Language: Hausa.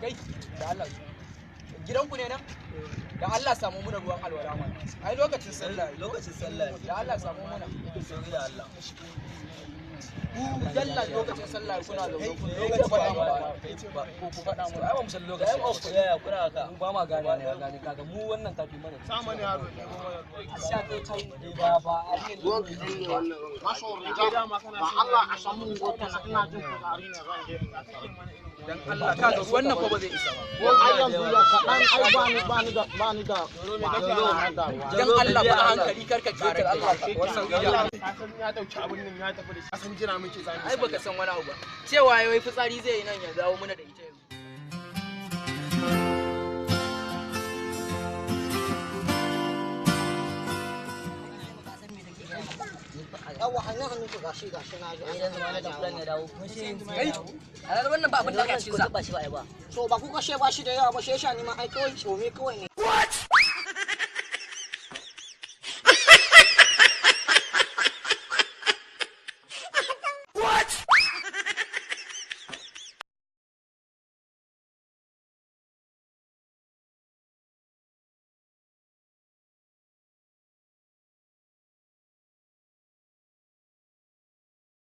Kai, da Allah. Gidanku ne nan? Da Allah samu muna ruwan alwala mana. Ai lokacin sallah. Lokacin sallah. Da Allah samu muna. Sauri da Allah. Ku dalla lokacin sallah kuna zaune ku Lokacin faɗa mana. ba. Ko ku faɗa mana. Ai ba mu san lokacin. Time of prayer kuna haka. Mu ba ma gane ne gane kaga mu wannan tafi mana. Sama ne yaro ne mana ruwa. Sha ɗaya ta yi ba ba a yi Ruwan kaɗan ne wannan ruwan. Ba Allah a samu gota na ina jin kuzari ne zan je in ga sarki. Dan Allah kaga wannan fa ba zai isa ba. Ai yanzu ya kaɗan ai ba ni ba ni da ba ni da ba ni da ruwa. Dan Allah ba hankali karka kare Allah. Wannan ka san ya dauki abin nan ya tafi da shi. San jira muke zamu. Ai baka san wani abu ba. Cewa wai fitsari zai yi nan ya dawo mana da ita yanzu. Yawwa hannun hannun ku gashi gashi na ji. ya dawo. Kai, a wannan ba abin da aka cikin sa. Ba shi ba ai ba. So ba ku kashe ba shi da yawa ba shi yasa ni ma ai kawai tsome kawai ne.